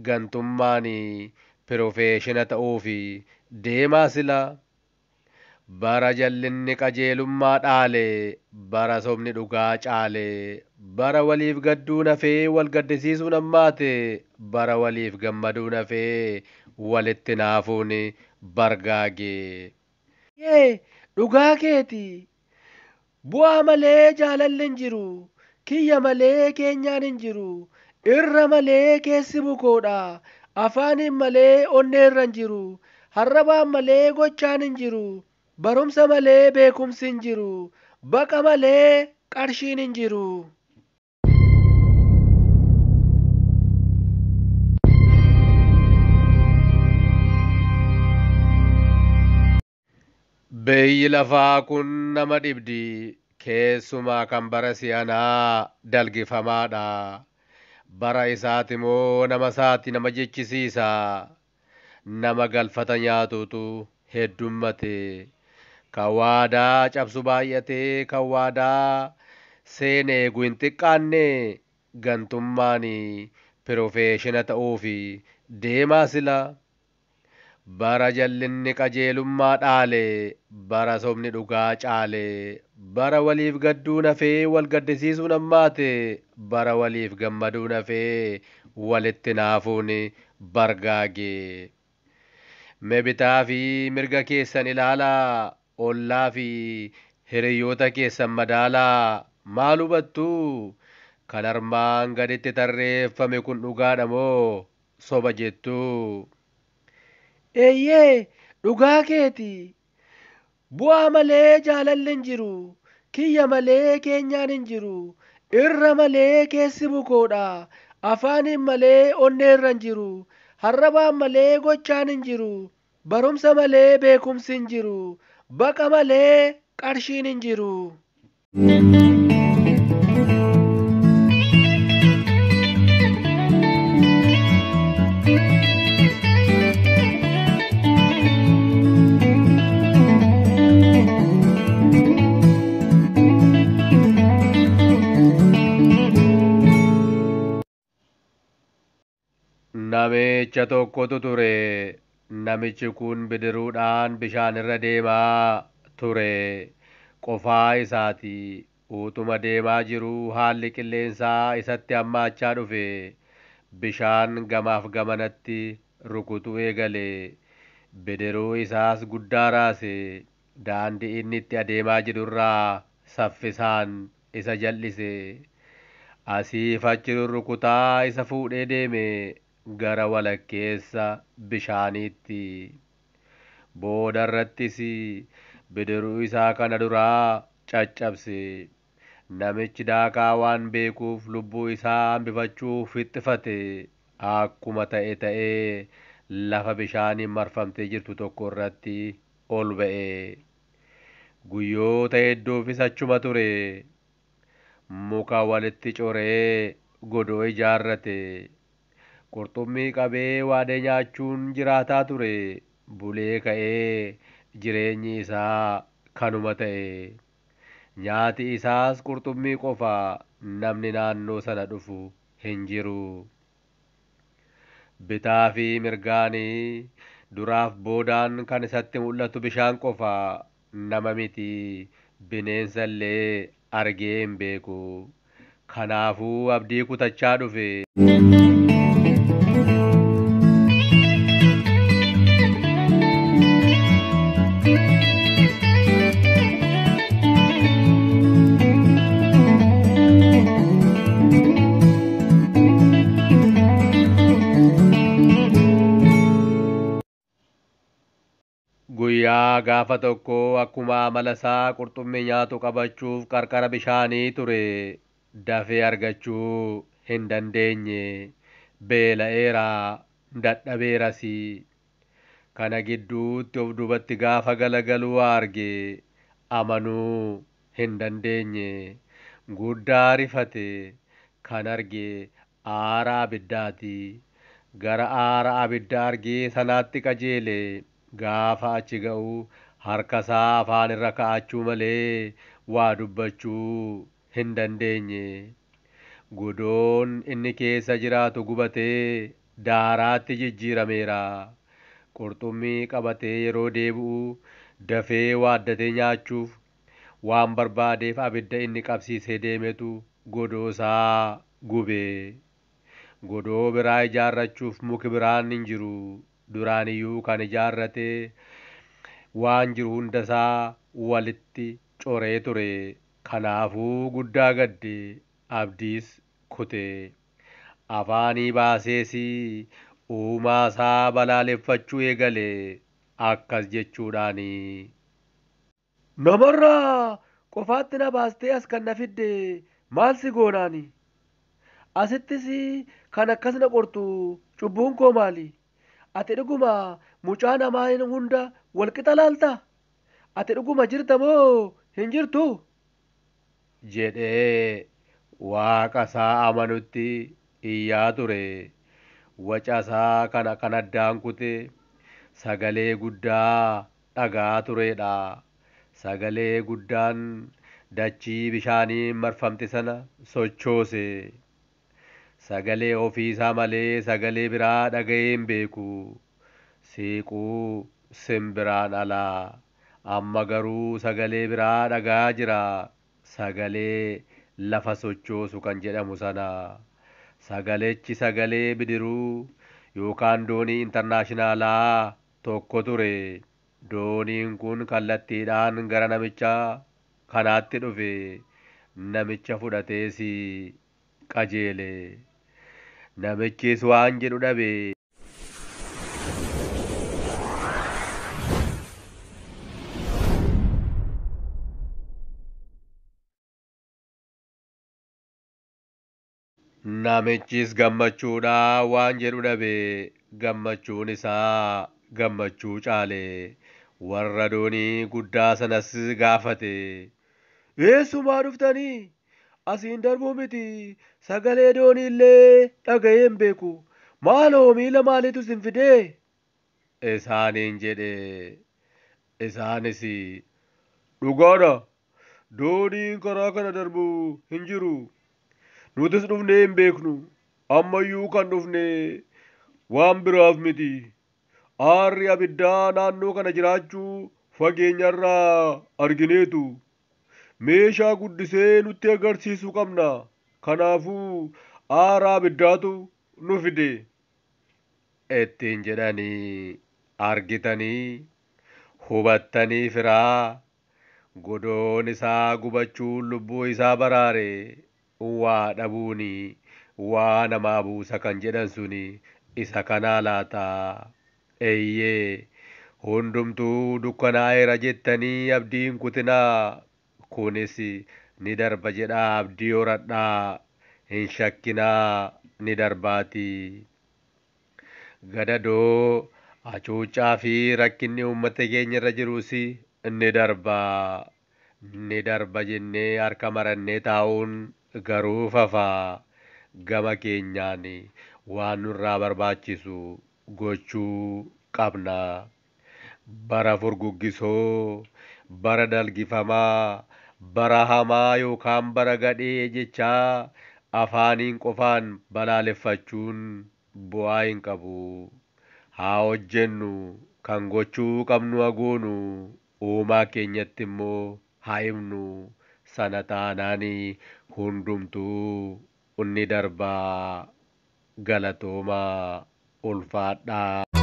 Gantummaan pirofeeshina ta'uuf deemaa sila. Bara jallinni qajeelummaa dhaale, bara sobni dhugaa caale, bara waliif gadduun hafee wal gaddisiisuun hammaate, bara waliif gammaduun hafee walitti naafuun bargaage. Yee dhugaa keeti. Bu'aa malee jaalalli hin jiru. Kiyya malee keenyaan hin jiru. Irra malee keessi bukoodha. Afaaniin malee onneerra hin jiru. Harrabaan malee gochaan hin jiru. Barumsa malee beekumsi hin jiru. Baqa malee qarshiin hin jiru. Biyyi lafaa kun nama dhibdi. Keessumaa kan bara si'anaa dalgifamaadha. Bara isaati moo nama isaati nama jechisiisa. Nama galfata nyaatutu heddummate. Kan waadaa cabsu baay'atee kan waadaa seene eegu hin xiqqaanne gantummaan pirofeeshina ta'uuf deemaa sila. Bara jallinni qajeelummaa dhaale, bara sobni dhugaa caale, bara waliif gadduun hafee wal gaddisiisuun hammaate, bara waliif gammaduun hafee walitti naafuun bargaage. Mee bitaa fi mirga keessan ilaalaa, ollaa fi hiriyoota keessan madaalaa maal hubattu? Kan armaan gaditti tarreeffame kun dhugaadha moo soba jettu? Eeyyee dhugaa keeti. Bu'aa malee jaalalli hin jiru. Kiyya malee keenyaan hin jiru. Irra malee keessi bukoodha. Afaaniin malee onneerra hin jiru. Harrabaan malee gochaan hin jiru. Barumsa malee beekumsi hin jiru. Baqa malee qarshiin hin jiru. Namicha tokkotu ture. Namichi kun bidiruudhaan bishaan irra deemaa ture. Qofaa isaati. Utuma deemaa jiruu haalli qilleensaa isatti hammaachaa dhufe. Bishaan gamaaf gamanatti rukutuu eegale. Bidiruu isaas guddaa raase. Daandii inni itti adeemaa jirurraa saffisaan isa jal'ise. Asiif achi rurrukutaa isa fuudhee deeme gara walakkeessa bishaaniitti. Booda irrattis bidiruu isaa kana duraa caccabse. Namichi daakaa waan beekuuf lubbuu isaa hambifachuuf wixxifate. Akkuma ta'e ta'ee lafa bishaaniin marfamtee jirtu tokko irratti ol ba'e. Guyyoota hedduufis achuma ture. Muka walitti coree godoo ijaarrate. Qurxummii qabee waadee nyaachuun jiraataa ture. Bulee ka'ee jireenyi isaa kanuma ta'e. Nyaati isaas qurxummii qofa namni naannoo sana dhufu hin jiru. Bitaa fi mirgaanii duraaf boodaan kan isatti mul'atu bishaan qofa nama miti bineensa illee argee hin beeku. Kanaafuu abdii kutachaa dhufe. Guyyaa gaafa tokko akkuma amala isaa qurxummii nyaatu qabachuuf qarqara bishaanii ture. Dafee argachuu hin dandeenye. Beela'eera, dadhabeeras. Kana gidduutti of duubatti gaafa galagalu waa arge. Amanuu hin dandeenye. Guddaa rifate. Kan arge aara abiddaati. Gara aara abidda argee sanaatti qajeele. Gaafa achi ga'u harka isaa afaan irra kaa'achuu malee waa dubbachuu hin dandeenye. Godoon inni keessa jiraatu gubatee daaraatti jijjiirameera. Qurxummii qabatee yeroo deebi'u dafee waaddatee nyaachuuf waan barbaadeef abidda inni qabsiisee deemetu godoo isaa gube. Godoo biraa ijaarrachuuf muki biraan hin jiru. Duraaniyyuu kan ijaarrate waan jiru hundasaa walitti coree ture. Kanaafuu guddaa gadde, abdiis kute. Afaanii baasees uumaa isaa balaaleffachuu eegale akkas jechuudhaani. Namarraa qofaatti na baastee as kan na fidde maal si goonaani? Asittis kan akkas na qortu cubbuun koo maali? Ati dhuguma mucaa namaa hunda walqixa laalta? Ati dhuguma jirta moo hin jirtu? Jedhee waaqa isaa amanutti iyyaa ture. Waca isaa kana kan addaan kute sagalee guddaa dhagaa turedha. Sagalee guddaan dachii bishaaniin marfamte sana sochoose. Sagalee ofiisaa malee sagalee biraa dhaga'ee hin beeku. Siiquu simbiraan alaa. Amma garuu sagalee biraa dhagaa jira. Sagalee lafa sochoosu kan jedhamu sana. Sagalechi sagalee bidiruu yookaan doonii intarnaashinaalaa tokko ture. Dooniin kun kallattiidhaan gara namicha kanaatti dhufe. Namicha fudhatees qajeele. Namichis waan jedhu dhabe. Namichis gammachuudhaan waan jedhu dhabe. Gammachuun isaa gammachuu caale. Warra doonii guddaa sanas gaafate. Eessumaa dhuftanii? Asiin darbuu miti. Sagalee doonii illee dhaga'ee hin beeku. Maaloo miila maaliitu isin fidee? Isaaniin jedhe. Isaanis dhugaadha. Dooniin karaa kana darbu hin jiru. Nutis dhufnee hin beeknu. Ammayyuu kan dhufne waan biraaf miti. Aarri abiddaa naannoo kana jiraachuu fageenyarraa argineetu. Meeshaa guddisee nutti agarsiisuu qabna. Kanaafuu aara abiddaatu nu fide. Ittiin jedhanii argitanii hubattanii firaa godoon isaa gubachuun lubbuu isaa baraare. Waa dhabuuni waa namaa buusa kan jedhan suni isa kanaa laata. Eeyyee, hundumtuu dukkanaa'eera jettanii abdiin kutinaa. Kunis ni darba jedhaa abdii horadhaa. Hin shakkinaa, ni darbaatii. Gadadoo hacuuccaa fi rakkinni uummata keenya irra jirus ni darba. Ni darba jennee harka marannee taa'uun garuu fafaa. Gama keenyaan waan nurraa barbaachisu gochuu qabna. Bara furguggisoo, bara dalgifamaa, bara hamaa yookaan bara gadhee jechaa afaaniin qofaan balaaleffachuun bu'aa hin qabu. Haa hojjennu, kan gochuu qabnu hagoonu, uumaa keenyatti immoo haa himnu. Sana taanaan hundumtuu ni darbaa. Galatoomaa, ulfaadhaa.